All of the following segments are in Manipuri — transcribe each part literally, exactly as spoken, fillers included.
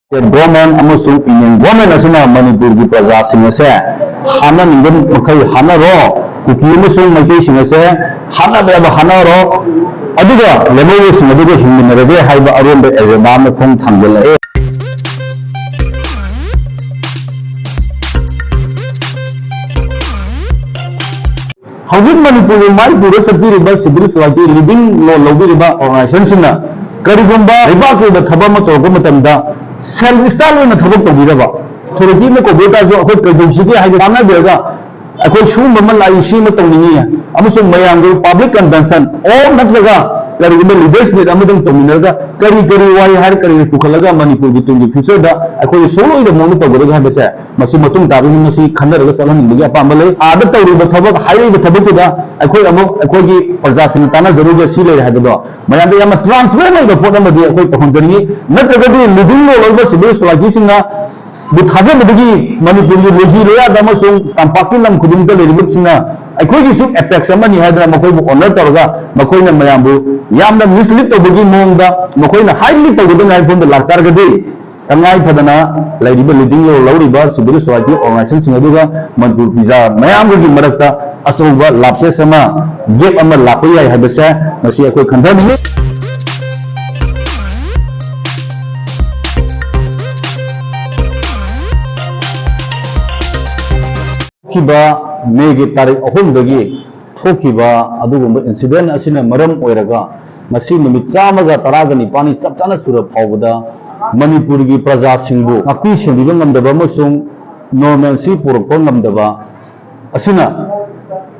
ꯁ꯭ꯇꯦꯠ ꯒꯣꯔꯃꯦꯟ ꯑꯃꯁꯨꯡ ꯌꯨꯅꯤꯌꯟ ꯒꯣꯔꯃꯦꯟ ꯑꯁꯤꯅ ꯃꯅꯤꯄꯨꯔꯒꯤ ꯄ꯭ꯔꯖꯥꯁꯤꯡ ꯑꯁꯦ ꯍꯥꯠꯅꯅꯤꯡꯕ ꯃꯈꯩ ꯍꯥꯠꯅꯔꯣ, ꯀꯨꯀꯤ ꯑꯃꯁꯨꯡ ꯃꯩꯇꯩꯁꯤꯡ ꯑꯁꯦ ꯍꯥꯠꯅꯕ ꯌꯥꯕ ꯍꯥꯠꯅꯔꯣ, ꯑꯗꯨꯒ ꯂꯦꯝꯍꯧꯕꯁꯤꯡ ꯑꯗꯨꯒ ꯍꯤꯡꯃꯤꯟꯅꯔꯒꯦ ꯍꯥꯏꯕ ꯑꯔꯣꯟꯕ ꯑꯦꯖꯦꯟꯗꯥ ꯑꯃ ꯈꯣꯡ ꯊꯥꯡꯖꯤꯜꯂꯛꯑꯦ꯫ ꯍꯧꯖꯤꯛ ꯃꯅꯤꯄꯨꯔꯕꯨ ꯃꯥꯏ ꯄꯨꯔ ꯆꯠꯄꯤꯔꯤꯕ ꯁꯤꯚꯤꯜ ꯁꯣꯁꯥꯏꯇꯤ, ꯂꯤꯗꯤꯡ ꯔꯣꯜ ꯂꯧꯕꯤꯔꯤꯕ ꯑꯣꯔꯒꯅꯥꯏꯖꯦꯁꯟꯁꯤꯡꯅ ꯀꯔꯤꯒꯨꯝꯕ ꯂꯩꯕꯥꯛꯀꯤ ꯑꯣꯏꯕ ꯊꯕꯛ ꯑꯃ ꯇꯧꯔꯛꯄ ꯃꯇꯝꯗ ꯁꯦꯜꯐ ꯁ꯭ꯇꯥꯏꯜ ꯑꯣꯏꯅ ꯊꯕꯛ ꯇꯧꯕꯤꯔꯕ, ꯑꯣꯊꯣꯔꯤꯇꯤ ꯑꯃ ꯀꯧꯕ ꯑꯣꯏꯇꯥꯔꯁꯨ ꯑꯩꯈꯣꯏ ꯀꯩꯗꯧꯁꯤꯒꯦ ꯍꯥꯏꯗꯅ ꯇꯥꯟꯅꯕꯤꯔꯒ ꯑꯩꯈꯣꯏ ꯁꯤꯒꯨꯝꯕ ꯑꯃ ꯂꯥꯛꯏ, ꯁꯤ ꯑꯃ ꯇꯧꯅꯤꯡꯉꯤ ꯑꯃꯁꯨꯡ ꯃꯌꯥꯝꯒꯤ ꯄꯕ꯭ꯂꯤꯛ ꯀꯟꯚꯦꯟꯁꯟ ꯑꯣꯔ ꯅꯠꯇ꯭ꯔꯒ ꯀꯔꯤꯒꯨꯝꯕ ꯂꯤꯗꯔꯁ ꯃꯤꯠ ꯑꯃꯗꯪ ꯇꯧꯃꯤꯟꯅꯔꯒ ꯀꯔꯤ ꯀꯔꯤ ꯋꯥꯔꯤ ꯍꯥꯏꯔ ꯀꯔꯤ ꯄꯨꯈꯠꯂꯒ ꯃꯅꯤꯄꯨꯔꯒꯤ ꯇꯨꯡꯒꯤ ꯐ꯭ꯌꯨꯆꯔꯗ ꯑꯩꯈꯣꯏ ꯁꯣꯛꯂꯣꯏꯗꯕ ꯃꯑꯣꯡꯗ ꯇꯧꯒꯗꯒꯦ ꯍꯥꯏꯕꯁꯦ ꯃꯁꯤ ꯃꯇꯨꯡ ꯇꯥꯕꯅꯤ, ꯃꯁꯤ ꯈꯟꯅꯔꯒ ꯆꯠꯍꯟꯅꯤꯡꯕꯒꯤ ꯑꯄꯥꯝꯕ ꯂꯩ꯫ ꯑꯥꯗ ꯇꯧꯔꯤꯕ ꯊꯕꯛ, ꯍꯥꯏꯔꯛꯏꯕ ꯊꯕꯛꯇꯨꯗ ꯑꯩꯈꯣꯏ ꯑꯃꯨꯛ ꯑꯩꯈꯣꯏꯒꯤ ꯄ꯭ꯔꯖꯥꯁꯤꯡꯅ ꯇꯥꯟꯅꯖꯔꯨꯕ ꯁꯤ ꯂꯩꯔꯦ ꯍꯥꯏꯕꯗꯣ ꯃꯌꯥꯝꯗ ꯌꯥꯝꯅ ꯇ꯭ꯔꯥꯟꯁꯄꯦꯔꯦꯟ ꯑꯣꯏꯕ ꯄꯣꯠ ꯑꯃꯗꯤ ꯑꯩꯈꯣꯏ ꯇꯧꯍꯟꯖꯅꯤꯡꯉꯤ꯫ ꯅꯠꯇ꯭ꯔꯒꯗꯤ ꯂꯤꯗꯤꯡ ꯔꯣꯜ ꯂꯧꯔꯤꯕ ꯁꯤꯚꯤꯜ ꯁꯣꯁꯥꯏꯇꯤꯁꯤꯡꯅ ꯕꯨ ꯊꯥꯖꯕꯗꯒꯤ ꯃꯅꯤꯄꯨꯔꯒꯤ ꯂꯣꯏꯖꯤ ꯂꯣꯌꯥꯗ ꯑꯃꯁꯨꯡ ꯇꯝꯄꯥꯛꯀꯤ ꯂꯝ ꯈꯨꯗꯤꯡꯃꯛꯇ ꯂꯩꯔꯤꯕꯁꯤꯡꯅ ꯑꯩꯈꯣꯏꯒꯤꯁꯨ ꯑꯦꯄꯦꯛꯁ ꯑꯃꯅꯤ ꯍꯥꯏꯗꯅ ꯃꯈꯣꯏꯕꯨ ꯑꯣꯅꯔ ꯇꯧꯔꯒ ꯃꯈꯣꯏꯅ ꯃꯌꯥꯝꯕꯨ ꯌꯥꯝꯅ ꯃꯤꯁꯂꯤꯗ ꯇꯧꯕꯒꯤ ꯃꯑꯣꯡꯗ ꯃꯈꯣꯏꯅ ꯍꯥꯏꯂꯤ ꯇꯧꯒꯗꯕꯅꯤ ꯍꯥꯏꯕ ꯃꯐꯝꯗ ꯂꯥꯛꯇꯥꯔꯒꯗꯤ ꯇꯉꯥꯏ ꯐꯗꯅ ꯂꯩꯔꯤꯕ ꯂꯤꯗꯤꯡ ꯔꯣꯜ ꯂꯧꯔꯤꯕ ꯁꯤꯚꯤꯜ ꯁꯣꯁꯥꯏꯇꯤ ꯑꯣꯔꯒꯅꯥꯏꯖꯦꯁꯟꯁꯤꯡ ꯑꯗꯨꯒ ꯃꯅꯤꯄꯨꯔ ꯄ꯭ꯔꯖꯥ ꯃꯌꯥꯝꯒꯤ ꯃꯔꯛꯇ ꯑꯆꯧꯕ ꯂꯥꯞꯁꯦꯁ ꯑꯃ, ꯒꯦꯞ ꯑꯃ ꯂꯥꯛꯄ ꯌꯥꯏ ꯍꯥꯏꯕꯁꯦ ꯃꯁꯤ ꯑꯩꯈꯣꯏ ꯈꯟꯊꯅꯤꯡꯉꯤ꯫ ꯊꯣꯛꯈꯤꯕ ꯃꯦꯒꯤ ꯇꯥꯔꯤꯛ ꯑꯍꯨꯝꯗꯒꯤ ꯊꯣꯛꯈꯤꯕ ꯑꯗꯨꯒꯨꯝꯕ ꯏꯟꯁꯤꯗꯦꯟ ꯑꯁꯤꯅ ꯃꯔꯝ ꯑꯣꯏꯔꯒ ꯉꯁꯤ ꯅꯨꯃꯤꯠ ꯆꯥꯝꯃꯒ ꯇꯔꯥꯒ ꯅꯤꯄꯥꯜꯅꯤ ꯆꯞ ꯆꯥꯅ ꯁꯨꯔ ꯐꯥꯎꯕꯗ ꯃꯅꯤꯄꯨꯔꯒꯤ ꯄ꯭ꯔꯖꯥꯁꯤꯡꯕꯨ ꯉꯥꯛꯄꯤ ꯁꯦꯟꯕꯤꯕ ꯉꯝꯗꯕ ꯑꯃꯁꯨꯡ ꯅꯣꯔꯃꯦꯜꯁꯤ ꯄꯨꯔꯛꯄ ꯉꯝꯗꯕ ꯑꯁꯤꯅ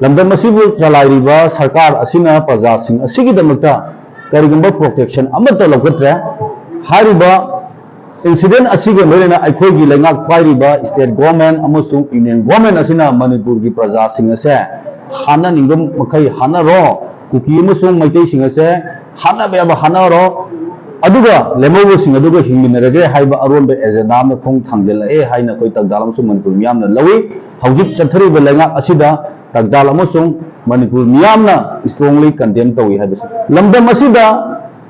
ꯂꯝꯗꯝ ꯑꯁꯤꯕꯨ ꯆꯂꯥꯏꯔꯤꯕ ꯁꯔꯀꯥꯔ ꯑꯁꯤꯅ ꯄ꯭ꯔꯖꯥꯁꯤꯡ ꯑꯁꯤꯒꯤꯗꯃꯛꯇ ꯀꯔꯤꯒꯨꯝꯕ ꯄ꯭ꯔꯣꯇꯦꯛꯁꯟ ꯑꯃꯠꯇ ꯂꯧꯈꯠꯇ꯭ꯔꯦ꯫ ꯍꯥꯏꯔꯤꯕ ꯏꯟꯁꯤꯗꯦꯟ ꯑꯁꯤꯒ ꯂꯣꯏꯅꯅ ꯑꯩꯈꯣꯏꯒꯤ ꯂꯩꯉꯥꯛ ꯄꯥꯏꯔꯤꯕ ꯁ꯭ꯇꯦꯠ ꯒꯣꯔꯃꯦꯟ ꯑꯃꯁꯨꯡ ꯌꯨꯅꯤꯌꯟ ꯒꯣꯔꯃꯦꯟ ꯑꯁꯤꯅ ꯃꯅꯤꯄꯨꯔꯒꯤ ꯄ꯭ꯔꯖꯥꯁꯤꯡ ꯑꯁꯦ ꯍꯥꯠꯅꯅꯤꯡꯕ ꯃꯈꯩ ꯍꯥꯠꯅꯔꯣ, ꯀꯨꯀꯤ ꯑꯃꯁꯨꯡ ꯃꯩꯇꯩꯁꯤꯡ ꯑꯁꯦ ꯍꯥꯠꯅꯕ ꯌꯥꯕ ꯍꯥꯠꯅꯔꯣ, ꯑꯗꯨꯒ ꯂꯦꯝꯍꯧꯕꯁꯤꯡ ꯑꯗꯨꯒ ꯍꯤꯡꯃꯤꯟꯅꯔꯒꯦ ꯍꯥꯏꯕ ꯑꯔꯣꯟꯕ ꯑꯦꯖꯦꯟꯗꯥ ꯑꯃ ꯈꯣꯡ ꯊꯥꯡꯖꯤꯜꯂꯛꯑꯦ ꯍꯥꯏꯅ ꯑꯩꯈꯣꯏ ꯇꯥꯡꯖꯥꯜ ꯑꯃꯁꯨꯡ ꯃꯅꯤꯄꯨꯔ ꯃꯤꯌꯥꯝꯅ ꯂꯧꯏ꯫ ꯍꯧꯖꯤꯛ ꯆꯠꯊꯔꯤꯕ ꯂꯩꯉꯥꯛ ꯑꯁꯤꯗ ꯇꯥꯡꯖꯥꯜ ꯑꯃꯁꯨꯡ ꯃꯅꯤꯄꯨꯔ ꯃꯤꯌꯥꯝꯅ ꯏꯁꯇ꯭ꯔꯣꯡꯂꯤ ꯀꯟꯗꯦꯝ ꯇꯧꯏ ꯍꯥꯏꯕꯁꯤ꯫ ꯂꯝꯗꯝ ꯑꯁꯤꯗ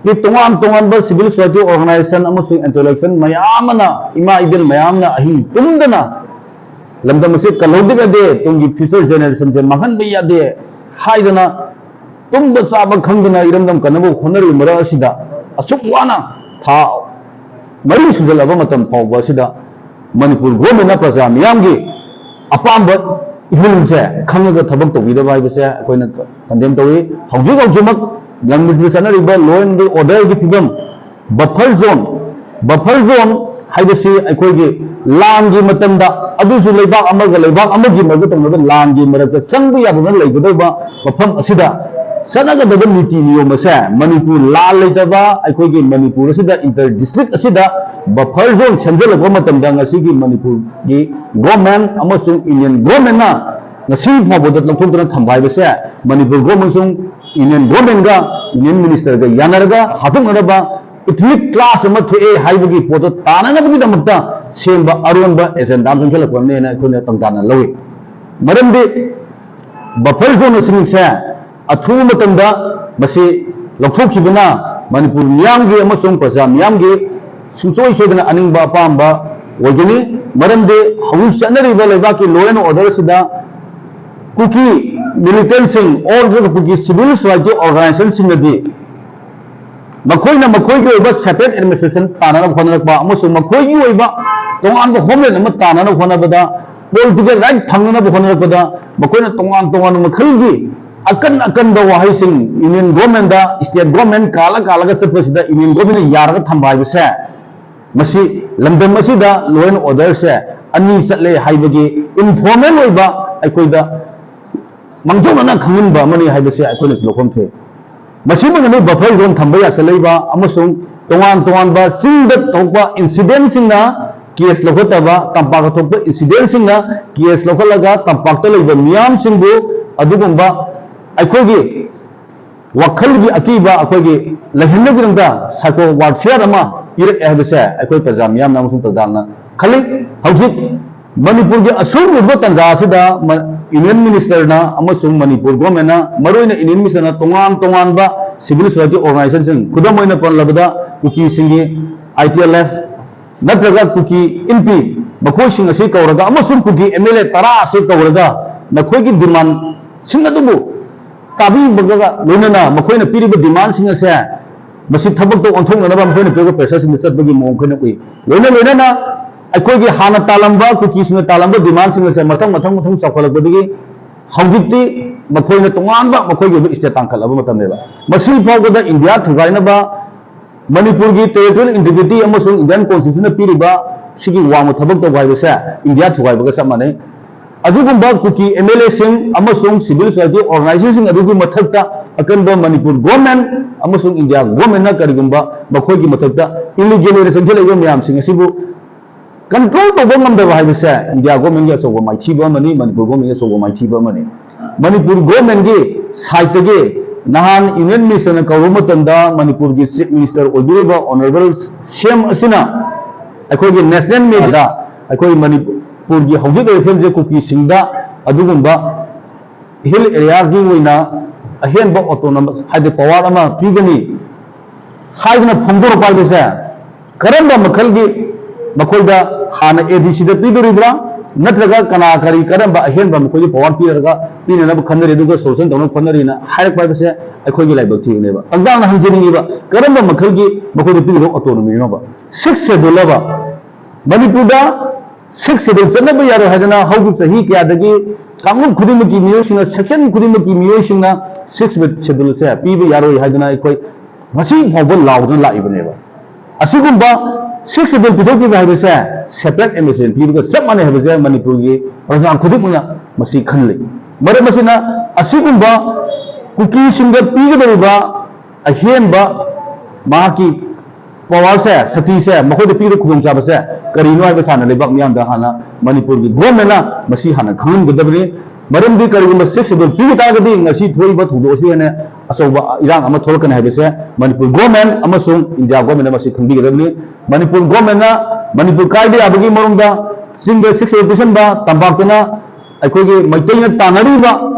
ꯇꯣꯉꯥꯟ ꯇꯣꯉꯥꯟꯕ civil society organization ꯑꯃꯁꯨꯡ intellectual ꯃꯌꯥꯝ ꯑꯃꯅ, ꯏꯃꯥ ꯏꯕꯦꯜ ꯃꯌꯥꯝꯅ ꯑꯍꯤꯡ ꯇꯨꯝꯗꯅ ꯂꯝꯗꯝ ꯑꯁꯤ ꯀꯜꯍꯧꯗꯕ ꯌꯥꯗꯦ, ꯇꯨꯡꯒꯤ future generation ꯁꯦ ꯃꯥꯡꯍꯟꯕ ꯌꯥꯗꯦ ꯍꯥꯏꯗꯅ ꯇꯨꯝꯕ ꯆꯥꯕ ꯈꯪꯗꯅ ꯏꯔꯝꯗꯝ ꯀꯟꯅꯕ ꯍꯣꯠꯅꯔꯤꯕ ꯃꯔꯛ ꯑꯁꯤꯗ, ꯑꯁꯨꯛ ꯋꯥꯅ ꯊꯥ ꯃꯔꯤ ꯁꯨꯖꯜꯂꯕ ꯃꯇꯝ ꯐꯥꯎꯕ ꯑꯁꯤꯗ ꯃꯅꯤꯄꯨꯔ government ꯅ ꯄ꯭ꯔꯖꯥ ꯃꯤꯌꯥꯝꯒꯤ ꯑꯄꯥꯝꯕ ꯏꯍꯨꯜꯁꯦ ꯈꯪꯉꯒ ꯊꯕꯛ ꯇꯧꯕꯤꯗꯕ ꯍꯥꯏꯕꯁꯦ ꯑꯩꯈꯣꯏꯅ condemn ꯇꯧꯏ꯫ ꯍꯧꯖꯤꯛ ꯍꯧꯖꯤꯛꯃꯛ ꯂꯝꯗꯝꯗ ꯆꯠꯅꯔꯤꯕ law and order ꯒꯤ ꯐꯤꯕꯝ, buffer zone, buffer zone ꯍꯥꯏꯕꯁꯤ ꯑꯩꯈꯣꯏꯒꯤ ꯂꯥꯟꯒꯤ ꯃꯇꯝꯗ, ꯑꯗꯨꯁꯨ ꯂꯩꯕꯥꯛ ꯑꯃꯒ ꯂꯩꯕꯥꯛ ꯑꯃꯒꯤ ꯃꯔꯛꯇ ꯇꯧꯅꯕ ꯂꯥꯟꯒꯤ ꯃꯔꯛꯇ ꯆꯪꯕ ꯌꯥꯗꯅ ꯂꯩꯒꯗꯧꯕ ꯃꯐꯝ ꯑꯁꯤꯗ ꯆꯠꯅꯒꯗꯕ ꯅꯤꯇꯤ ꯅꯤꯌꯣꯝ ꯑꯁꯦ ꯃꯅꯤꯄꯨꯔ ꯂꯥꯟ ꯂꯩꯇꯕ ꯑꯩꯈꯣꯏꯒꯤ ꯃꯅꯤꯄꯨꯔ ꯑꯁꯤꯗ, inter district ꯑꯁꯤꯗ buffer zone ꯁꯦꯝꯖꯤꯜꯂꯛꯄ ꯃꯇꯝꯗ ꯉꯁꯤꯒꯤ ꯃꯅꯤꯄꯨꯔꯒꯤ government ꯑꯃꯁꯨꯡ Indian government ꯅ ꯉꯁꯤ ꯐꯥꯎꯕꯗ ꯂꯧꯊꯣꯛꯇꯨꯅ ꯊꯝꯕ ꯍꯥꯏꯕꯁꯦ ꯃꯅꯤꯄꯨꯔ government ꯑꯃꯁꯨꯡ Indian government ꯒ, Union Minister ꯒ ꯌꯥꯅꯔꯒ ꯍꯥꯠꯇꯣꯛꯅꯅꯕ ethnic clash ꯑꯃ ꯊꯣꯛꯑꯦ ꯍꯥꯏꯕꯒꯤ ꯄꯣꯠꯇꯣ ꯇꯥꯅꯅꯕꯒꯤꯗꯃꯛꯇ ꯁꯦꯝꯕ ꯑꯔꯣꯟꯕ agenda ꯑꯃ ꯆꯪꯁꯤꯜꯂꯛꯄꯅꯦꯅ ꯑꯩꯈꯣꯏꯅ ꯇꯪꯇꯥꯅ ꯂꯧꯏ꯫ ꯃꯔꯝꯗꯤ buffer zone ꯁꯤꯡꯁꯦ ꯑꯊꯨꯕ ꯃꯇꯝꯗ ꯃꯁꯤ ꯂꯧꯊꯣꯛꯈꯤꯕꯅ ꯃꯅꯤꯄꯨꯔ ꯃꯤꯌꯥꯝꯒꯤ ꯑꯃꯁꯨꯡ ꯄ꯭ꯔꯖꯥ ꯃꯤꯌꯥꯝꯒꯤ ꯁꯨꯡꯁꯣꯏ ꯁꯣꯏꯗꯅ ꯑꯅꯤꯡꯕ ꯑꯄꯥꯝꯕ ꯑꯣꯏꯒꯅꯤ꯫ ꯃꯔꯝꯗꯤ ꯍꯧꯖꯤꯛ ꯆꯠꯅꯔꯤꯕ ꯂꯩꯕꯥꯛꯀꯤ law and order ꯑꯁꯤꯗ ꯀꯨꯀꯤ militant ꯁꯤꯡ or Kuki civil society organization ꯁꯤꯡꯅꯗꯤ ꯃꯈꯣꯏꯅ ꯃꯈꯣꯏꯒꯤ ꯑꯣꯏꯕ separate administration ꯇꯥꯅꯅꯕ ꯍꯣꯠꯅꯔꯛꯄ ꯑꯃꯁꯨꯡ ꯃꯈꯣꯏꯒꯤ ꯑꯣꯏꯕ ꯇꯣꯉꯥꯟꯕ homeland ꯑꯃ ꯇꯥꯅꯅꯕ ꯍꯣꯠꯅꯕꯗ, political right ꯐꯪꯅꯅꯕ ꯍꯣꯠꯅꯔꯛꯄꯗ ꯃꯈꯣꯏꯅ ꯇꯣꯉꯥꯟ ꯇꯣꯉꯥꯟꯕ ꯃꯈꯜꯒꯤ ꯑꯀꯟ ꯑꯀꯟꯕ ꯋꯥꯍꯩꯁꯤꯡ Union government ꯇ, state government ꯀꯥꯜꯂ ꯀꯥꯜꯂꯒ ꯆꯠꯄꯁꯤꯗ Union government ꯅ ꯌꯥꯔꯒ ꯊꯝꯕ ꯍꯥꯏꯕꯁꯦ, ꯃꯁꯤ ꯂꯝꯗꯝ ꯑꯁꯤꯗ law and order ꯁꯦ ꯑꯅꯤ ꯆꯠꯂꯦ ꯍꯥꯏꯕꯒꯤ informal ꯑꯣꯏꯕ ꯑꯩꯈꯣꯏꯗ ꯃꯥꯡꯖꯧꯅꯅ ꯈꯪꯍꯟꯕ ꯑꯃꯅꯤ ꯍꯥꯏꯕꯁꯦ ꯑꯩꯈꯣꯏꯅꯁꯨ ꯂꯧꯐꯝ ꯊꯣꯛꯏ꯫ ꯃꯁꯤꯃꯛꯅꯤ buffer zone ꯊꯝꯕ ꯌꯥꯁꯜꯂꯛꯏꯕ ꯑꯃꯁꯨꯡ ꯇꯣꯉꯥꯟ ꯇꯣꯉꯥꯟꯕ ꯆꯤꯡꯗ ꯊꯣꯛꯄ incident ꯁꯤꯡꯅ case ꯂꯧꯈꯠꯇꯕ, ꯇꯝꯄꯥꯛꯇ ꯊꯣꯛꯄ incident ꯁꯤꯡꯅ case ꯂꯧꯈꯠꯂꯒ ꯇꯝꯄꯥꯛꯇ ꯂꯩꯕ ꯃꯤꯌꯥꯝꯁꯤꯡꯕꯨ ꯑꯗꯨꯒꯨꯝꯕ ꯑꯩꯈꯣꯏꯒꯤ ꯋꯥꯈꯜꯒꯤ ꯑꯀꯤꯕ ꯑꯩꯈꯣꯏꯒꯤ ꯂꯩꯍꯟꯅꯕꯒꯤꯗꯃꯛꯇ psycho warfare ꯑꯃ ꯄꯤꯔꯛꯑꯦ ꯍꯥꯏꯕꯁꯦ ꯑꯩꯈꯣꯏ ꯄ꯭ꯔꯖꯥ ꯃꯤꯌꯥꯝꯅ ꯑꯃꯁꯨꯡ ꯄ꯭ꯔꯖꯥꯅ ꯈꯜꯂꯤ꯫ ꯍꯧꯖꯤꯛ ꯃꯅꯤꯄꯨꯔꯒꯤ ꯑꯁꯨꯝꯕ ꯇꯥꯟꯖꯥ ꯑꯁꯤꯗ ꯃ-, Union Minister ꯅ ꯑꯃꯁꯨꯡ ꯃꯅꯤꯄꯨꯔ government ꯅ, ꯃꯔꯨꯑꯣꯏꯅ Union Minister ꯅ ꯇꯣꯉꯥꯟ ꯇꯣꯉꯥꯟꯕ civil society organizationꯁꯤꯡ, ꯈꯨꯗꯝ ꯑꯣꯏꯅ ꯄꯜꯂꯕꯗ ꯀꯨꯀꯤꯁꯤꯡꯒꯤ I T L F ꯅꯠꯇ꯭ꯔꯒ ꯀꯨꯀꯤ ꯏꯟꯄꯤ, ꯃꯈꯣꯏꯁꯤꯡ ꯑꯁꯤ ꯀꯧꯔꯒ ꯑꯃꯁꯨꯡ ꯀꯨꯀꯤ M L A ꯇꯔꯥ ꯑꯁꯤ ꯀꯧꯔꯒ ꯅꯈꯣꯏꯒꯤ demandꯁꯤꯡ ꯑꯗꯨꯕꯨ ꯇꯥꯕꯤꯕꯒ ꯂꯣꯏꯅꯅ ꯃꯈꯣꯏꯅ ꯄꯤꯔꯤꯕ demandꯁꯤꯡ ꯑꯁꯦ ꯃꯁꯤ ꯊꯕꯛꯇ ꯑꯣꯟꯊꯣꯛꯅꯅꯕ ꯃꯈꯣꯏꯅ ꯄꯤꯔꯤꯕ pressureꯁꯤꯡꯗ ꯆꯠꯄꯒꯤ ꯃꯑꯣꯡ ꯑꯩꯈꯣꯏꯅ ꯎꯏ꯫ ꯂꯣꯏꯅ ꯂꯣꯏꯅꯅ ꯑꯩꯈꯣꯏꯒꯤ ꯍꯥꯟꯅ ꯇꯥꯜꯂꯝꯕ, ꯀꯨꯀꯤꯁꯤꯡꯅ ꯇꯥꯜꯂꯝꯕ demandꯁꯤꯡ ꯑꯁꯦ ꯃꯊꯪ ꯃꯊꯪ ꯃꯊꯪ ꯆꯥꯎꯈꯠꯂꯛꯄꯗꯒꯤ ꯍꯧꯖꯤꯛꯇꯤ ꯃꯈꯣꯏꯅ ꯇꯣꯉꯥꯟꯕ ꯃꯈꯣꯏꯒꯤ ꯑꯣꯏꯕ state ꯇꯥꯡꯈꯠꯂꯕ ꯃꯇꯝꯅꯦꯕ꯫ ꯃꯁꯤ ꯐꯥꯎꯕꯗ ꯏꯟꯗꯤꯌꯥ ꯊꯨꯒꯥꯏꯅꯕ, ꯃꯅꯤꯄꯨꯔꯒꯤ territorial integrity ꯑꯃꯁꯨꯡ Indian Constitutionꯅ ꯄꯤꯔꯤꯕ ꯁꯤꯒꯤ ꯋꯥꯡꯃ ꯊꯕꯛ ꯇꯧꯕ ꯍꯥꯏꯕꯁꯦ ꯏꯟꯗꯤꯌꯥ ꯊꯨꯒꯥꯏꯕꯒ ꯆꯞ ꯃꯥꯟꯅꯩ꯫ ꯑꯗꯨꯒꯨꯝꯕ ꯀꯨꯀꯤ M L Aꯁꯤꯡ ꯑꯃꯁꯨꯡ civil society organizationꯁꯤꯡ ꯑꯗꯨꯒꯤ ꯃꯊꯛꯇ ꯑꯀꯟꯕ ꯃꯅꯤꯄꯨꯔ government ꯑꯃꯁꯨꯡ ꯏꯟꯗꯤꯌꯥ governmentꯅ ꯀꯔꯤꯒꯨꯝꯕ ꯃꯈꯣꯏꯒꯤ ꯃꯊꯛꯇ illegal ꯑꯣꯏꯅ ꯆꯪꯁꯤꯜꯂꯛꯏꯕ ꯃꯌꯥꯝꯁꯤꯡ ꯑꯁꯤꯕꯨ control ꯇꯧꯕ ꯉꯝꯗꯕ ꯍꯥꯏꯕꯁꯦ ꯏꯟꯗꯤꯌꯥ governmentꯀꯤ ꯑꯆꯧꯕ ꯃꯥꯏꯊꯤꯕ ꯑꯃꯅꯤ, ꯃꯅꯤꯄꯨꯔ governmentꯀꯤ ꯑꯆꯧꯕ ꯃꯥꯏꯊꯤꯕ ꯑꯃꯅꯤ꯫ ꯃꯅꯤꯄꯨꯔ governmentꯀꯤ sideꯇꯒꯤ ꯅꯍꯥꯟ Union Ministerꯅ ꯀꯧꯔꯨꯕ ꯃꯇꯝꯗ ꯃꯅꯤꯄꯨꯔꯒꯤ Chief Minister ꯑꯣꯏꯕꯤꯔꯤꯕ Honourable C M ꯑꯁꯤꯅ ꯑꯩꯈꯣꯏꯒꯤ national mediaꯗ ꯑꯩꯈꯣꯏ ꯃꯅꯤꯄꯨꯔꯒꯤ ꯍꯧꯖꯤꯛ ꯂꯩꯔꯤꯕ ꯐꯤꯕꯝꯁꯦ ꯀꯨꯀꯤꯁꯤꯡꯗ ꯑꯗꯨꯒꯨꯝꯕ hill areaꯒꯤ ꯑꯣꯏꯅ ꯑꯍꯦꯟꯕ autonomous ꯍꯥꯏꯗꯤ power ꯑꯃ ꯄꯤꯒꯅꯤ ꯍꯥꯏꯗꯅ ꯐꯣꯡꯗꯣꯔꯛꯄ ꯍꯥꯏꯕꯁꯦ ꯀꯔꯝꯕ ꯃꯈꯜꯒꯤ ꯃꯈꯣꯏꯗ ꯍꯥꯟꯅ ADCꯗ ꯄꯤꯗꯣꯔꯤꯕ꯭ꯔꯥ? ꯅꯠꯇ꯭ꯔꯒ ꯀꯅꯥ ꯀꯔꯤ ꯀꯔꯝꯕ ꯑꯍꯦꯟꯕ ꯃꯈꯣꯏꯒꯤ power ꯄꯤꯔꯒ ꯄꯤꯅꯅꯕ ꯈꯟꯅꯔꯤ ꯑꯗꯨꯒ solution ꯇꯧꯅꯕ ꯈꯟꯅꯔꯤꯅ ꯍꯥꯏꯔꯛꯄ ꯍꯥꯏꯕꯁꯦ ꯑꯩꯈꯣꯏꯒꯤ ꯂꯥꯏꯕꯛ ꯊꯤꯕꯅꯦꯕ꯫ ꯇꯪꯇꯥꯛꯅ ꯍꯪꯖꯅꯤꯡꯉꯤꯕ ꯀꯔꯝꯕ ꯃꯈꯜꯒꯤ ꯃꯈꯣꯏꯗ ꯄꯤꯔꯤꯕ autonomyꯅꯣꯕ? Sixth Schedule ꯑꯕ ꯃꯅꯤꯄꯨꯔꯗ Sixth Schedule ꯆꯠꯅꯕ ꯌꯥꯔꯣꯏ ꯍꯥꯏꯗꯅ ꯍꯧꯈꯤꯕ ꯆꯍꯤ ꯀꯌꯥꯗꯒꯤ ꯀꯥꯡꯂꯨꯞ ꯈꯨꯗꯤꯡꯃꯛꯀꯤ ꯃꯤꯑꯣꯏꯁꯤꯡꯅ, section ꯈꯨꯗꯤꯡꯃꯛꯀꯤ ꯃꯤꯑꯣꯏꯁꯤꯡꯅ Sixth Schedule ꯑꯁꯦ ꯄꯤꯕ ꯌꯥꯔꯣꯏ ꯍꯥꯏꯗꯅ ꯑꯩꯈꯣꯏ ꯉꯁꯤ ꯐꯥꯎꯕ ꯂꯥꯎꯗꯨꯅ ꯂꯥꯛꯏꯕꯅꯦꯕ꯫ ꯑꯁꯤꯒꯨꯝꯕ Sixth Schedule ꯄꯤꯊꯣꯛꯈꯤꯕ ꯍꯥꯏꯕꯁꯦ separate administration ꯄꯤꯕꯒ ꯆꯞ ꯃꯥꯟꯅꯩ ꯍꯥꯏꯕꯁꯦ ꯃꯅꯤꯄꯨꯔꯒꯤ ꯄ꯭ꯔꯖꯥ ꯈꯨꯗꯤꯡꯃꯛꯅ ꯃꯁꯤ ꯈꯜꯂꯤ꯫ ꯃꯔꯝ ꯑꯁꯤꯅ ꯑꯁꯤꯒꯨꯝꯕ ꯀꯨꯀꯤꯁꯤꯡꯗ ꯄꯤꯒꯗꯧꯔꯤꯕ ꯑꯍꯦꯟꯕ ꯃꯍꯥꯛꯀꯤ powerꯁꯦ, ꯁꯛꯇꯤꯁꯦ ꯃꯈꯣꯏꯗ ꯄꯤꯔꯤꯕ ꯈꯨꯗꯣꯡꯆꯥꯕꯁꯦ ꯀꯔꯤꯅꯣ ꯍꯥꯏꯕ ꯁꯥꯟꯅ ꯂꯩꯕꯥꯛ ꯃꯤꯌꯥꯝꯗ ꯍꯥꯟꯅ ꯃꯅꯤꯄꯨꯔꯒꯤ governmentꯅ ꯃꯁꯤ ꯍꯥꯟꯅ ꯈꯪꯍꯟꯒꯗꯕꯅꯤ꯫ ꯃꯔꯝꯗꯤ ꯀꯔꯤꯒꯨꯝꯕ Sixth Schedule ꯄꯤꯕ ꯇꯥꯔꯒꯗꯤ ꯉꯁꯤ ꯊꯣꯛꯏꯕ ꯊꯧꯗꯣꯛ ꯑꯁꯤ ꯍꯦꯟꯅ ꯑꯆꯧꯕ ꯏꯔꯥꯡ ꯑꯃ ꯊꯣꯛꯂꯛꯀꯅꯤ ꯍꯥꯏꯕꯁꯦ ꯃꯅꯤꯄꯨꯔ government ꯑꯃꯁꯨꯡ ꯏꯟꯗꯤꯌꯥ governmentꯅ ꯃꯁꯤ ꯈꯪꯕꯤꯒꯗꯕꯅꯤ꯫ ꯃꯅꯤꯄꯨꯔ governmentꯅ ꯃꯅꯤꯄꯨꯔ ꯀꯥꯏꯕ ꯌꯥꯕꯒꯤ ꯃꯑꯣꯡꯗ ꯆꯤꯡꯗ Sixth Schedule ꯄꯤꯁꯟꯕ, ꯇꯝꯄꯥꯛꯇꯅ ꯑꯩꯈꯣꯏꯒꯤ ꯃꯩꯇꯩꯅ ꯇꯥꯟꯅꯔꯤꯕ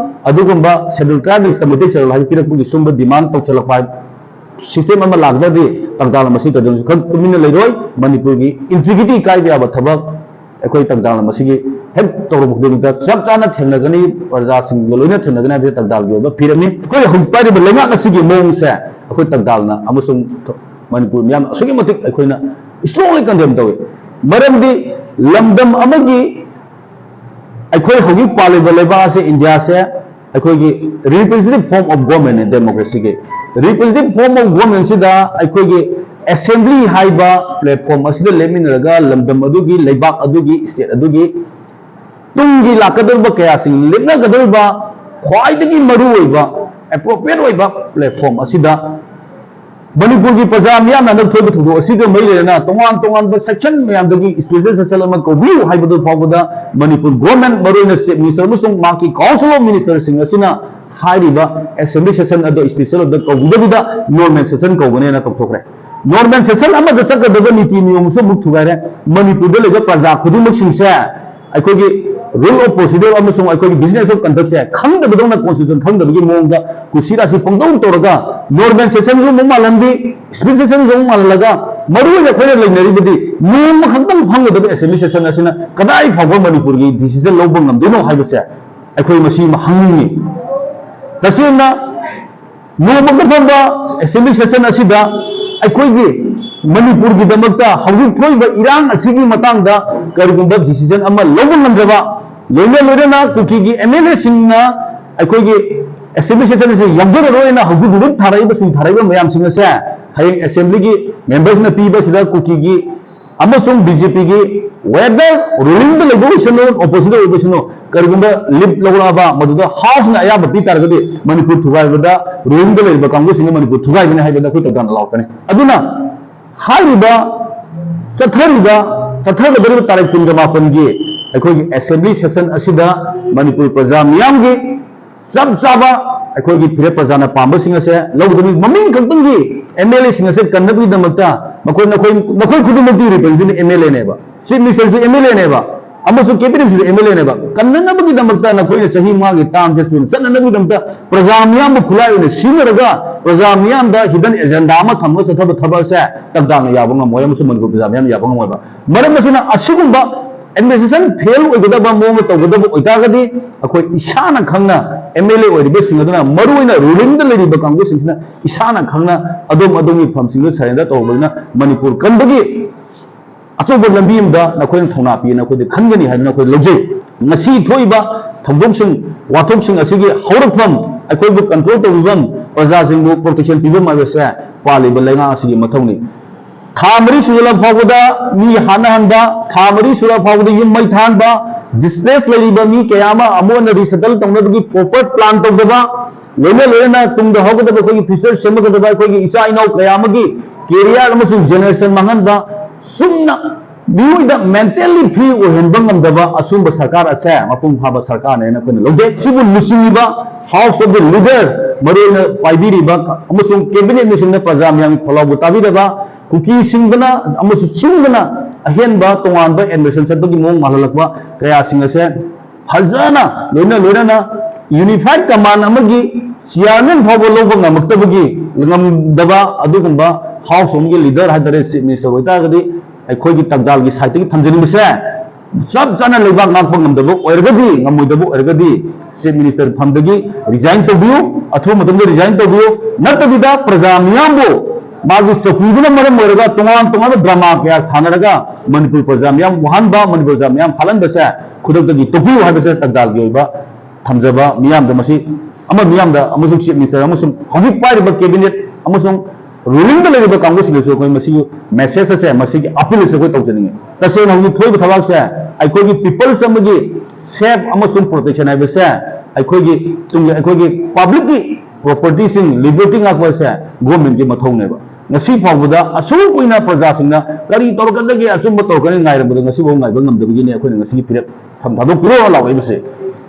ꯑꯗꯨꯒꯨꯝꯕ Scheduled Tribes ꯇ ꯃꯩꯇꯩ ꯆꯦꯔꯣꯜ ꯍꯥꯏꯕ ꯄꯤꯔꯛꯄꯒꯤ ꯁꯨꯝꯕ demand ꯇꯧꯁꯜꯂꯛꯄ ꯍꯥꯏꯕ system ꯑꯃ ꯂꯥꯛꯇ꯭ꯔꯗꯤ ꯇꯥꯡ ꯇꯔꯥ ꯑꯃ ꯑꯁꯤ ꯀꯩꯗꯧꯅꯁꯨ ꯈꯔ ꯇꯨꯃꯤꯟꯅ ꯂꯩꯔꯣꯏ꯫ ꯃꯅꯤꯄꯨꯔꯒꯤ integrity ꯀꯥꯏꯕ ꯌꯥꯕ ꯊꯕꯛ ꯑꯩꯈꯣꯏ ꯇꯥꯡ ꯇꯔꯥ ꯑꯃ ꯑꯁꯤꯒꯤ ꯍꯦꯛ ꯇꯧꯔꯛꯄ ꯈꯨꯗꯤꯡꯃꯛꯇ ꯆꯞ ꯆꯥꯅ ꯊꯦꯡꯅꯒꯅꯤ, ꯄ꯭ꯔꯖꯥꯁꯤꯡꯒ ꯂꯣꯏꯅ ꯊꯦꯡꯅꯒꯅꯤ ꯍꯥꯏꯕꯁꯤ ꯇꯥꯡ ꯇꯔꯥꯒꯤ ꯑꯣꯏꯕ ꯐꯤꯔꯦꯞꯅꯤ꯫ ꯑꯩꯈꯣꯏ ꯍꯧꯖꯤꯛ ꯄꯥꯏꯔꯤꯕ ꯂꯩꯉꯥꯛ ꯑꯁꯤꯒꯤ ꯃꯑꯣꯡꯁꯦ ꯑꯩꯈꯣꯏ ꯇꯥꯡ ꯇꯔꯥꯅ ꯑꯃꯁꯨꯡ ꯃꯅꯤꯄꯨꯔ ꯃꯤꯌꯥꯝ ꯑꯁꯨꯛꯀꯤ ꯃꯇꯤꯛ ꯑꯩꯈꯣꯏꯅ strongly condemn ꯇꯧꯏ꯫ ꯃꯔꯝꯗꯤ ꯂꯝꯗꯝ ꯑꯃꯒꯤ ꯑꯩꯈꯣꯏ ꯍꯧꯖꯤꯛ ꯄꯥꯜꯂꯤꯕ ꯂꯩꯕꯥꯛ ꯑꯁꯦ, ꯏꯟꯗꯤꯌꯥꯁꯦ, ꯑꯩꯈꯣꯏꯒꯤ representative form of government ꯅꯤ, democracy ꯒꯤ representative form of government ꯁꯤꯗ ꯑꯩꯈꯣꯏꯒꯤ assembly ꯍꯥꯏꯕ platform ꯑꯁꯤꯗ ꯂꯦꯞꯃꯤꯟꯅꯔꯒ ꯂꯝꯗꯝ ꯑꯗꯨꯒꯤ, ꯂꯩꯕꯥꯛ ꯑꯗꯨꯒꯤ, state ꯑꯗꯨꯒꯤ ꯇꯨꯡꯒꯤ ꯂꯥꯛꯀꯗꯧꯔꯤꯕ ꯀꯌꯥꯁꯤꯡ ꯂꯦꯞꯅꯒꯗꯧꯔꯤꯕ ꯈ꯭ꯋꯥꯏꯗꯒꯤ ꯃꯔꯨꯑꯣꯏꯕ, appropriate ꯑꯣꯏꯕ platform ꯑꯁꯤꯗ ꯃꯅꯤꯄꯨꯔꯒꯤ ꯄ꯭ꯔꯖꯥ ꯃꯤꯌꯥꯝꯅ ꯍꯟꯗꯛ ꯊꯣꯛꯏꯕ ꯊꯧꯗꯣꯛ ꯑꯁꯤꯒ ꯃꯔꯤ ꯂꯩꯅꯅ ꯇꯣꯉꯥꯟ ꯇꯣꯉꯥꯟꯕ section ꯃꯌꯥꯝꯗꯒꯤ special session ꯑꯃ ꯀꯧꯕꯤꯌꯨ ꯍꯥꯏꯕꯗꯨ ꯐꯥꯎꯕꯗ ꯃꯅꯤꯄꯨꯔ government, ꯃꯔꯨꯑꯣꯏꯅ Chief Minister ꯑꯃꯁꯨꯡ ꯃꯍꯥꯛꯀꯤ Council of Minister ꯁꯤꯡ ꯑꯁꯤꯅ ꯍꯥꯏꯔꯤꯕ assembly session ꯑꯗꯨ special ꯑꯃꯗ ꯀꯧꯕꯤꯗꯕꯤꯗ normal session ꯀꯧꯒꯅꯦꯅ ꯇꯧꯊꯣꯛꯈ꯭ꯔꯦ꯫ Normal session ꯑꯃꯗ ꯆꯠꯀꯗꯕ ꯅꯤꯇꯤ ꯅꯤꯌꯣꯝꯁꯨ ꯑꯃꯨꯛ ꯊꯨꯒꯥꯏꯔꯦ꯫ ꯃꯅꯤꯄꯨꯔꯗ ꯂꯩꯕ ꯄ꯭ꯔꯖꯥ ꯈꯨꯗꯤꯡꯃꯛꯁꯤꯡꯁꯦ ꯑꯩꯈꯣꯏꯒꯤ rule of procedure ꯑꯃꯁꯨꯡ ꯑꯩꯈꯣꯏꯒꯤ business of conduct say ꯈꯪꯗꯕꯗꯧꯅ, constitution ꯈꯪꯗꯕꯒꯤ ꯃꯑꯣꯡꯗ ꯀꯨꯁꯤ ꯔꯥꯁꯤ ꯄꯪꯇꯧ ꯇꯧꯔꯒ normal session ꯁꯨ ꯑꯃꯨꯛ ꯃꯥꯜꯍꯟꯕꯤ, special session ꯁꯨ ꯑꯃꯨꯛ ꯃꯥꯜꯍꯜꯂꯒ, ꯃꯔꯨꯑꯣꯏꯅ ꯑꯩꯈꯣꯏꯅ ꯂꯩꯅꯔꯤꯕꯗꯤ ꯅꯣꯡꯃ ꯈꯛꯇꯪ ꯐꯝꯒꯗꯕ assembly session ꯑꯁꯤꯅ ꯀꯗꯥꯏ ꯐꯥꯎꯕ ꯃꯅꯤꯄꯨꯔꯒꯤ decision ꯂꯧꯕ ꯉꯝꯗꯣꯏꯅꯣ ꯍꯥꯏꯕꯁꯦ ꯑꯩꯈꯣꯏ ꯃꯁꯤ ꯑꯃ ꯍꯪꯅꯤꯡꯉꯤ꯫ ꯇꯁꯦꯡꯅ ꯅꯣꯡꯃ ꯐꯝꯕ assembly session ꯑꯁꯤꯗ ꯑꯩꯈꯣꯏꯒꯤ ꯃꯅꯤꯄꯨꯔꯒꯤꯗꯃꯛꯇ ꯍꯧꯖꯤꯛ ꯊꯣꯛꯏꯕ ꯏꯔꯥꯡ ꯑꯁꯤꯒꯤ ꯃꯇꯥꯡꯗ ꯀꯔꯤꯒꯨꯝꯕ decision ꯑꯃ ꯂꯧꯕ ꯉꯝꯗ꯭ꯔꯕ, ꯂꯣꯏꯅ ꯂꯣꯏꯅꯅ ꯀꯨꯀꯤꯒꯤ MLA ꯁꯤꯡꯅ ꯑꯩꯈꯣꯏꯒꯤ assembly session ꯑꯁꯤ ꯌꯥꯎꯖꯔꯔꯣꯏꯅ ꯍꯧꯖꯤꯛ whip ꯊꯥꯔꯛꯏꯕꯁꯤꯡ, ꯊꯥꯔꯛꯏꯕ ꯃꯌꯥꯝꯁꯤꯡ ꯑꯁꯦ ꯍꯌꯦꯡ assembly ꯒꯤ members ꯅ ꯄꯤꯕꯁꯤꯗ ꯀꯨꯀꯤꯒꯤ ꯑꯃꯁꯨꯡ BJP ꯒꯤ, whether ruling ꯗ ꯂꯩꯕ ꯑꯣꯏꯁꯅꯨ, opposition ꯗ ꯑꯣꯏꯕ ꯑꯣꯏꯁꯅꯨ, ꯀꯔꯤꯒꯨꯝꯕ leave ꯂꯧꯔꯛꯑꯕ, ꯃꯗꯨꯗ House ꯅ ꯑꯌꯥꯕ ꯄꯤ ꯇꯥꯔꯒꯗꯤ ꯃꯅꯤꯄꯨꯔ ꯊꯨꯒꯥꯏꯕꯗ ruling ꯗ ꯂꯩꯔꯤꯕ ꯀꯥꯡꯕꯨꯁꯤꯡꯅ ꯃꯅꯤꯄꯨꯔ ꯊꯨꯒꯥꯏꯒꯅꯤ ꯍꯥꯏꯕꯗ ꯑꯩꯈꯣꯏ ꯇꯧꯗꯥꯅ ꯂꯥꯎꯔꯛꯀꯅꯤ꯫ ꯑꯗꯨꯅ ꯍꯥꯏꯔꯤꯕ ꯆꯠꯊꯔꯤꯕ, ꯆꯠꯊꯒꯗꯧꯔꯤꯕ ꯇꯥꯔꯤꯛ ꯀꯨꯟꯒ ꯃꯥꯄꯟꯒꯤ ꯑꯩꯈꯣꯏꯒꯤ assembly session ꯑꯁꯤꯗ ꯃꯅꯤꯄꯨꯔ ꯄ꯭ꯔꯖꯥ ꯃꯤꯌꯥꯝꯒꯤ ꯆꯞ ꯆꯥꯕ ꯑꯩꯈꯣꯏꯒꯤ ꯐꯤꯔꯦꯞ ꯄ꯭ꯔꯖꯥꯅ ꯄꯥꯝꯕꯁꯤꯡ ꯑꯁꯦ ꯂꯧꯒꯗꯕꯅꯤ꯫ ꯃꯃꯤꯡ ꯈꯛꯇꯪꯒꯤ MLA ꯁꯤꯡ ꯑꯁꯦ ꯀꯟꯅꯕꯒꯤꯗꯃꯛꯇ ꯃꯈꯣꯏ, ꯅꯈꯣꯏ, ꯅꯈꯣꯏ ꯈꯨꯗꯤꯡꯃꯛꯇꯤ representative MLA ꯅꯦꯕ, Chief Minister ꯁꯨ MLA ꯅꯦꯕ, ꯑꯃꯁꯨꯡ ꯀꯦꯕꯤꯅꯦꯠꯁꯤꯁꯨ ꯑꯦꯝ ꯑꯦꯜ ꯑꯦꯅꯦꯕ꯫ ꯀꯟꯅꯅꯕꯒꯤꯗꯃꯛꯇ ꯅꯈꯣꯏꯅ ꯆꯍꯤ ꯃꯉꯥꯒꯤ ꯇꯥꯝꯁꯦ ꯊꯨꯅ ꯆꯠꯅꯅꯕꯒꯤꯗꯃꯛꯇ ꯄ꯭ꯔꯖꯥ ꯃꯤꯌꯥꯝꯕꯨ ꯈꯨꯠꯂꯥꯏ ꯑꯣꯏꯅ ꯁꯤꯖꯤꯟꯅꯔꯒ ꯄ꯭ꯔꯖꯥ ꯃꯤꯌꯥꯝꯗ ꯍꯤꯗꯟ ꯑꯦꯖꯦꯟꯗꯥ ꯑꯃ ꯊꯝꯃꯒ ꯆꯠꯊꯕ ꯊꯕꯛ ꯑꯁꯦ ꯇꯥꯛꯇꯥꯛꯅ ꯌꯥꯕ ꯉꯝꯃꯣꯏ ꯑꯃꯁꯨꯡ ꯃꯅꯤꯄꯨꯔ ꯄ꯭ꯔꯖꯥ ꯃꯤꯌꯥꯝ ꯌꯥꯕ ꯉꯝꯃꯣꯏꯕ꯫ ꯃꯔꯝ ꯑꯁꯤꯅ ꯑꯁꯤꯒꯨꯝꯕ ꯑꯦꯗꯃꯤꯅꯤꯁꯇ꯭ꯔꯦꯁꯟ ꯐꯦꯜ ꯑꯣꯏꯒꯗꯕ ꯃꯑꯣꯡꯗ ꯇꯧꯒꯗꯕ ꯑꯣꯏꯇꯥꯔꯒꯗꯤ ꯑꯩꯈꯣꯏ ꯏꯁꯥꯅ ꯈꯪꯅ ꯑꯦꯝ ꯑꯦꯜ ꯑꯦ ꯑꯣꯏꯔꯤꯕꯁꯤꯡ ꯑꯗꯨꯅ, ꯃꯔꯨꯑꯣꯏꯅ ꯔꯨꯂꯤꯡꯗ ꯂꯩꯔꯤꯕ ꯀꯥꯡꯕꯨꯁꯤꯡꯁꯤꯅ ꯏꯁꯥꯅ ꯈꯪꯅ ꯑꯗꯣꯝ ꯑꯗꯣꯝꯒꯤ ꯐꯝꯁꯤꯡꯗꯨ ꯁꯔꯦꯟꯗꯔ ꯇꯧꯔꯕꯅꯤꯅ ꯃꯅꯤꯄꯨꯔ ꯀꯟꯕꯒꯤ ꯑꯆꯧꯕ ꯂꯝꯕꯤ ꯑꯃꯗ ꯅꯈꯣꯏꯅ ꯊꯧꯅꯥ ꯄꯤꯅ ꯑꯩꯈꯣꯏꯗ ꯈꯟꯒꯅꯤ ꯍꯥꯏꯗꯨꯅ ꯑꯩꯈꯣꯏ ꯂꯧꯖꯩ꯫ ꯉꯁꯤ ꯊꯣꯛꯏꯕ ꯊꯧꯗꯣꯛꯁꯤꯡ, ꯋꯥꯊꯣꯛꯁꯤꯡ ꯑꯁꯤꯒꯤ ꯍꯧꯔꯛꯐꯝ, ꯑꯩꯈꯣꯏꯕꯨ ꯀꯟꯇ꯭ꯔꯣꯜ ꯇꯧꯕꯤꯐꯝ, ꯄ꯭ꯔꯖꯥꯁꯤꯡꯕꯨ ꯄ꯭ꯔꯣꯇꯦꯛꯁꯟ ꯄꯤꯐꯝ ꯍꯥꯏꯕꯁꯦ ꯄꯥꯜꯂꯤꯕ ꯂꯩꯉꯥꯛ ꯑꯁꯤꯒꯤ ꯃꯊꯧꯅꯤ꯫ ꯊꯥ ꯃꯔꯤ ꯁꯨꯖꯜꯂꯛ ꯐꯥꯎꯕꯗ ꯃꯤ ꯍꯥꯠꯅꯍꯟꯕ, ꯊꯥ ꯃꯔꯤ ꯁꯨꯔ ꯐꯥꯎꯕꯗ ꯌꯨꯝ ꯃꯩ ꯊꯥꯍꯟꯕ, ꯗꯤꯁꯄ꯭ꯂꯦꯁ ꯂꯩꯔꯤꯕ ꯃꯤ ꯀꯌꯥ ꯑꯃ ꯑꯃꯨꯛ ꯍꯟꯅ ꯔꯤꯁꯦꯇꯜ ꯇꯧꯅꯕꯒꯤ ꯄ꯭ꯔꯣꯄꯔ ꯄ꯭ꯂꯥꯟ ꯇꯧꯗꯕ, ꯂꯣꯏꯅ ꯂꯣꯏꯅꯅ ꯇꯨꯡꯗ ꯍꯧꯒꯗꯕ ꯑꯩꯈꯣꯏꯒꯤ ꯐ꯭ꯌꯨꯆꯔ ꯁꯦꯝꯒꯗꯕ ꯑꯩꯈꯣꯏꯒꯤ ꯏꯆꯥ ꯏꯅꯥꯎ ꯀꯌꯥ ꯑꯃꯒꯤ ꯀꯦꯔꯤꯌꯔ ꯑꯃꯁꯨꯡ ꯖꯦꯅꯦꯔꯦꯁꯟ ꯃꯥꯡꯍꯟꯕ, ꯆꯨꯝꯅ ꯃꯤꯑꯣꯏꯗ ꯃꯦꯟꯇꯦꯜꯂꯤ ꯐ꯭ꯔꯤ ꯑꯣꯏꯍꯟꯕ ꯉꯝꯗꯕ ꯑꯁꯨꯝꯕ ꯁꯔꯀꯥꯔ ꯑꯁꯦ ꯃꯄꯨꯡ ꯐꯥꯕ ꯁꯔꯀꯥꯔꯅꯦꯅ ꯑꯩꯈꯣꯏꯅ ꯂꯧꯖꯩ꯫ ꯁꯤꯕꯨ ꯂꯨꯆꯤꯡꯉꯤꯕ ꯍꯥꯎꯁ ꯑꯣꯐ ꯗ ꯂꯤꯗꯔ, ꯃꯔꯨꯑꯣꯏꯅ ꯄꯥꯏꯕꯤꯔꯤꯕ ꯑꯃꯁꯨꯡ ꯀꯦꯕꯤꯅꯦꯠ ꯃꯤꯁꯤꯡꯅ ꯄ꯭ꯔꯖꯥ ꯃꯤꯌꯥꯝꯒꯤ ꯈꯣꯜꯂꯥꯎꯕꯨ ꯇꯥꯕꯤꯗꯕ, ꯀꯨꯀꯤꯁꯤꯡꯗꯅ ꯑꯃꯁꯨꯡ ꯆꯤꯡꯗꯅ ꯑꯍꯦꯟꯕ ꯇꯣꯉꯥꯟꯕ ꯑꯦꯗꯃꯤꯁꯟ ꯆꯠꯄꯒꯤ ꯃꯑꯣꯡ ꯃꯥꯜꯍꯜꯂꯛꯄ ꯀꯌꯥꯁꯤꯡ ꯑꯁꯦ ꯐꯖꯅ ꯂꯣꯏꯅ ꯂꯣꯏꯅꯅ ꯌꯨꯅꯤꯐꯥꯏꯠ ꯀꯃꯥꯟ ꯑꯃꯒꯤ ꯆꯤꯌꯥꯔꯃꯦꯟ ꯐꯥꯎꯕ ꯂꯧꯕ ꯉꯝꯃꯛꯇꯕꯒꯤ, ꯉꯝꯗꯕ ꯑꯗꯨꯒꯨꯝꯕ ꯍꯥꯎꯁ ꯑꯃꯒꯤ ꯂꯤꯗꯔ ꯍꯥꯏꯇꯥꯔꯦ, ꯆꯤꯐ ꯃꯤꯅꯤꯁꯇꯔ ꯑꯣꯏꯇꯥꯔꯒꯗꯤ ꯑꯩꯈꯣꯏꯒꯤ ꯇꯥꯡꯗꯥꯜꯒꯤ ꯁꯥꯏꯠꯇꯒꯤ ꯊꯝꯖꯅꯤꯡꯕꯁꯦ ꯆꯞ ꯆꯥꯅ ꯂꯩꯕꯥꯛ ꯉꯥꯛꯄ ꯉꯝꯗꯕ ꯑꯣꯏꯔꯒꯗꯤ, ꯉꯝꯃꯣꯏꯗꯕ ꯑꯣꯏꯔꯒꯗꯤ ꯆꯤꯐ ꯃꯤꯅꯤꯁꯇꯔ ꯐꯝꯗꯒꯤ ꯔꯤꯖꯥꯏꯟ ꯇꯧꯕꯤꯌꯨ, ꯑꯊꯨꯕ ꯃꯇꯝꯗ ꯔꯤꯖꯥꯏꯟ ꯇꯧꯕꯤꯌꯨ꯫ ꯅꯠꯇꯕꯤꯗ ꯄ꯭ꯔꯖꯥ ꯃꯤꯌꯥꯝꯕꯨ ꯃꯥꯒꯤ ꯆꯧꯀꯤꯗꯨꯅ ꯃꯔꯝ ꯑꯣꯏꯔꯒ ꯇꯣꯉꯥꯟ ꯇꯣꯉꯥꯟꯕ ꯗ꯭ꯔꯃꯥ ꯀꯌꯥ ꯁꯥꯟꯅꯔꯒ ꯃꯅꯤꯄꯨꯔ ꯄ꯭ꯔꯖꯥ ꯃꯤꯌꯥꯝ ꯋꯥꯍꯟꯕ, ꯃꯅꯤꯄꯨꯔ ꯄ꯭ꯔꯖꯥ ꯃꯤꯌꯥꯝ ꯍꯥꯠꯍꯟꯕꯁꯦ ꯈꯨꯗꯛꯇꯒꯤ ꯇꯣꯛꯄꯤꯌꯨ ꯍꯥꯏꯕꯁꯦ ꯇꯥꯡꯗꯥꯜꯒꯤ ꯑꯣꯏꯕ ꯊꯝꯖꯕ ꯃꯤꯌꯥꯝꯗ, ꯃꯁꯤ ꯑꯃ ꯃꯤꯌꯥꯝꯗ ꯑꯃꯁꯨꯡ ꯆꯤꯐ ꯃꯤꯅꯤꯁꯇꯔ ꯑꯃꯁꯨꯡ ꯍꯧꯖꯤꯛ ꯄꯥꯏꯔꯤꯕ ꯀꯦꯕꯤꯅꯦꯠ ꯑꯃꯁꯨꯡ ꯔꯨꯂꯤꯡꯗ ꯂꯩꯔꯤꯕ ꯀꯥꯡꯕꯨꯁꯤꯡꯗꯁꯨ ꯑꯩꯈꯣꯏ ꯃꯁꯤꯒꯤ ꯃꯦꯁꯦꯖ ꯑꯁꯦ, ꯃꯁꯤꯒꯤ ꯑꯄꯤꯜ ꯑꯁꯦ ꯑꯩꯈꯣꯏ ꯇꯧꯖꯅꯤꯡꯉꯤ꯫ ꯇꯁꯦꯡꯅ ꯍꯧꯖꯤꯛ ꯊꯣꯛꯏꯕ ꯊꯕꯛꯁꯦ ꯑꯩꯈꯣꯏꯒꯤ ꯄꯤꯄꯜꯁ ꯑꯃꯒꯤ ꯁꯦꯐ ꯑꯃꯁꯨꯡ ꯄ꯭ꯔꯣꯇꯦꯛꯁꯟ ꯍꯥꯏꯕꯁꯦ ꯑꯩꯈꯣꯏꯒꯤ ꯇꯨꯡꯒꯤ ꯑꯩꯈꯣꯏꯒꯤ ꯄꯕ꯭ꯂꯤꯛꯀꯤ ꯄ꯭ꯔꯣꯄꯔꯇꯤꯁꯤꯡ, ꯂꯤꯕꯔꯇꯤ ꯉꯥꯛꯄ ꯑꯁꯦ ꯒꯣꯔꯃꯦꯟꯒꯤ ꯃꯊꯧꯅꯦꯕ꯫ ꯉꯁꯤ ꯐꯥꯎꯕꯗ ꯑꯁꯨꯛ ꯀꯨꯏꯅ ꯄ꯭ꯔꯖꯥꯁꯤꯡꯅ ꯀꯔꯤ ꯇꯧꯔꯛꯀꯗꯒꯦ, ꯑꯆꯨꯝꯕ ꯇꯧꯔꯛꯀꯅꯤ ꯉꯥꯏꯔꯝꯕꯗ ꯉꯁꯤꯐꯥꯎ ꯉꯥꯏꯕ ꯉꯝꯗꯕꯒꯤꯅꯦ ꯑꯩꯈꯣꯏꯅ ꯉꯁꯤꯒꯤ ꯐꯤꯔꯦꯞ ꯐꯝ ꯊꯥꯗꯣꯛꯄꯤꯔꯣ ꯂꯥꯎꯔꯛꯏꯕꯁꯦ꯫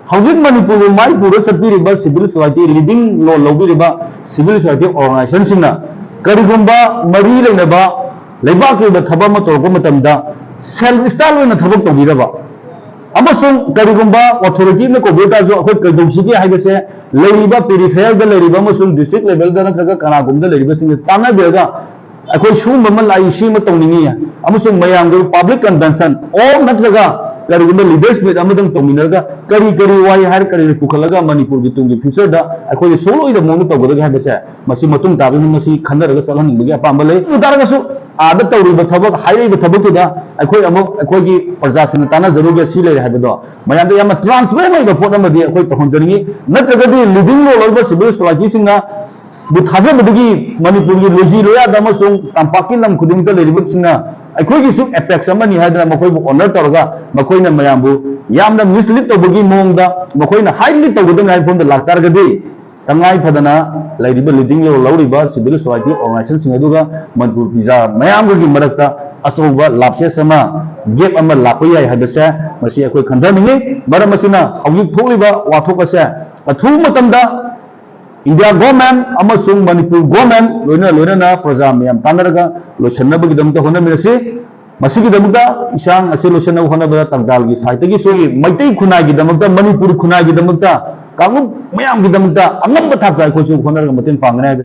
ꯍꯧꯖꯤꯛ ꯃꯅꯤꯄꯨꯔꯕꯨ ꯃꯥꯏ ꯄꯨꯔ ꯆꯠꯄꯤꯔꯤꯕ ꯁꯤꯚꯤꯜ ꯁꯣꯁꯥꯏꯇꯤ, ꯂꯤꯗꯤꯡ ꯔꯣꯜ ꯂꯧꯕꯤꯔꯤꯕ ꯁꯤꯚꯤꯜ ꯁꯣꯁꯥꯏꯇꯤ ꯑꯣꯔꯒꯅꯥꯏꯖꯦꯁꯟꯁꯤꯡꯅ ꯀꯔꯤꯒꯨꯝꯕ ꯃꯔꯤ ꯂꯩꯅꯕ ꯂꯩꯕꯥꯛꯀꯤ ꯑꯣꯏꯕ ꯊꯕꯛ ꯑꯃ ꯇꯧꯔꯛꯄ ꯃꯇꯝꯗ ꯁꯦꯜꯐ ꯁ꯭ꯇꯥꯏꯜ ꯑꯣꯏꯅ ꯊꯕꯛ ꯇꯧꯕꯤꯔꯕ, ꯑꯃꯁꯨꯡ ꯀꯔꯤꯒꯨꯝꯕ authority ꯑꯃ ꯀꯧꯕ ꯇꯥꯔꯁꯨ ꯑꯩꯈꯣꯏ ꯀꯩꯗꯧꯁꯤꯒꯦ ꯍꯥꯏꯕꯁꯦ ꯂꯩꯔꯤꯕ peripheral ꯗ ꯂꯩꯔꯤꯕ ꯑꯃꯁꯨꯡ district level ꯗ ꯅꯠꯇ꯭ꯔꯒ ꯀꯅꯥꯒꯨꯝꯕꯗ ꯂꯩꯔꯤꯕꯁꯤꯡꯁꯦ ꯇꯥꯟꯅꯕꯤꯔꯒ ꯑꯩꯈꯣꯏ ꯁꯤꯒꯨꯝꯕ ꯑꯃ ꯂꯥꯛꯏ, ꯁꯤ ꯑꯃ ꯇꯧꯅꯤꯡꯉꯤ ꯑꯃꯁꯨꯡ ꯃꯌꯥꯝꯒꯤ public convention or ꯅꯠꯇ꯭ꯔꯒ ꯀꯔꯤꯒꯨꯝꯕ leaders meet ꯑꯃꯗꯪ ꯇꯧꯃꯤꯟꯅꯔꯒ ꯀꯔꯤ ꯀꯔꯤ ꯋꯥꯏ ꯍꯥꯏꯔ ꯀꯔꯤ ꯄꯨꯈꯠꯂꯒ ꯃꯅꯤꯄꯨꯔꯒꯤ ꯇꯨꯡꯒꯤ future ꯗ ꯑꯩꯈꯣꯏꯒꯤ ꯁꯣꯛꯂꯣꯏꯗꯕ ꯃꯑꯣꯡꯗ ꯇꯧꯒꯗꯒꯦ ꯍꯥꯏꯕꯁꯦ ꯃꯁꯤ ꯃꯇꯨꯡ ꯇꯥꯕꯁꯤꯡ ꯃꯁꯤ ꯈꯟꯅꯔꯒ ꯆꯠꯍꯟꯅꯤꯡꯕꯒꯤ ꯑꯄꯥꯝꯕ ꯂꯩ꯫ ꯑꯗꯨ ꯇꯥꯔꯒꯁꯨ ꯑꯥꯗ ꯇꯧꯔꯤꯕ ꯊꯕꯛ, ꯍꯥꯏꯔꯛꯏꯕ ꯊꯕꯛꯇꯨꯗ ꯑꯩꯈꯣꯏ ꯑꯃꯨꯛ ꯑꯩꯈꯣꯏꯒꯤ ꯄ꯭ꯔꯖꯥꯁꯤꯡꯅ ꯇꯥꯟꯅꯖꯔꯨꯒꯦ ꯁꯤ ꯂꯩꯔꯦ ꯍꯥꯏꯕꯗꯣ ꯃꯌꯥꯝꯗ ꯌꯥꯝꯅ transparent ꯑꯣꯏꯕ ꯄꯣꯠ ꯑꯃꯗꯤ ꯑꯩꯈꯣꯏ ꯇꯧꯍꯟꯖꯅꯤꯡꯉꯤ꯫ ꯅꯠꯇ꯭ꯔꯒꯗꯤ leading role ꯂꯧꯔꯤꯕ civil society ꯁꯤꯡꯅ ꯕꯨ ꯊꯥꯖꯕꯗꯒꯤ ꯃꯅꯤꯄꯨꯔꯒꯤ ꯂꯣꯏꯖꯤ ꯂꯣꯌꯥꯗ ꯑꯃꯁꯨꯡ ꯇꯝꯄꯥꯛꯀꯤ ꯂꯝ ꯈꯨꯗꯤꯡꯃꯛꯇ ꯂꯩꯔꯤꯕꯁꯤꯡꯅ ꯑꯩꯈꯣꯏꯒꯤꯁꯨ apex ꯑꯃꯅꯤ ꯍꯥꯏꯗꯅ ꯃꯈꯣꯏꯕꯨ honor ꯇꯧꯔꯒ ꯃꯈꯣꯏꯅ ꯃꯌꯥꯝꯕꯨ ꯌꯥꯝꯅ mislead ꯇꯧꯕꯒꯤ ꯃꯑꯣꯡꯗ ꯃꯈꯣꯏꯅ highly ꯇꯧꯒꯗꯕꯅꯤ ꯍꯥꯏꯕ ꯐꯤꯕꯝꯗ ꯂꯥꯛꯇꯥꯔꯒꯗꯤ ꯇꯉꯥꯏ ꯐꯗꯅ ꯂꯩꯔꯤꯕ leading role ꯂꯧꯔꯤꯕ civil society organization ꯁꯤꯡ ꯑꯗꯨꯒ ꯃꯅꯤꯄꯨꯔ ꯄ꯭ꯔꯖꯥ ꯃꯌꯥꯝꯒꯤ ꯃꯔꯛꯇ ꯑꯆꯧꯕ lapses ꯑꯃ, gap ꯑꯃ ꯂꯥꯛꯄ ꯌꯥꯏ ꯍꯥꯏꯕꯁꯦ ꯃꯁꯤ ꯑꯩꯈꯣꯏ ꯈꯟꯊꯅꯤꯡꯉꯤ꯫ ꯃꯔꯝ ꯑꯁꯤꯅ ꯍꯧꯖꯤꯛ ꯊꯣꯛꯂꯤꯕ ꯋꯥꯊꯣꯛ ꯑꯁꯦ ꯑꯊꯨꯕ ꯃꯇꯝꯗ India government ꯑꯃꯁꯨꯡ ꯃꯅꯤꯄꯨꯔ government ꯂꯣꯏꯅ ꯂꯣꯏꯅꯅ ꯄ꯭ꯔꯖꯥ ꯃꯌꯥꯝ ꯇꯥꯟꯅꯔꯒ ꯂꯣꯏꯁꯤꯟꯅꯕꯒꯤꯗꯃꯛꯇ ꯍꯣꯠꯅꯃꯤꯟꯅꯁꯤ꯫ ꯃꯁꯤꯒꯤꯗꯃꯛꯇ ꯏꯁꯥꯡ ꯑꯁꯤ ꯂꯣꯏꯁꯤꯟꯅꯕ ꯍꯣꯠꯅꯕꯗ ꯇꯥꯡꯗꯥꯜꯒꯤ side ꯇꯒꯤꯁꯨ ꯃꯩꯇꯩ ꯈꯨꯟꯅꯥꯏꯒꯤꯗꯃꯛꯇ, ꯃꯅꯤꯄꯨꯔ ꯈꯨꯟꯅꯥꯏꯒꯤꯗꯃꯛꯇ, ꯀꯥꯡꯂꯨꯞ ꯃꯌꯥꯝꯒꯤꯗꯃꯛꯇ ꯑꯉꯝꯕ ꯊꯥꯛꯇ ꯑꯩꯈꯣꯏꯁꯨ ꯍꯣꯠꯅꯔꯒ ꯃꯇꯦꯡ ꯄꯥꯡꯒꯅꯤ ꯍꯥꯏꯕ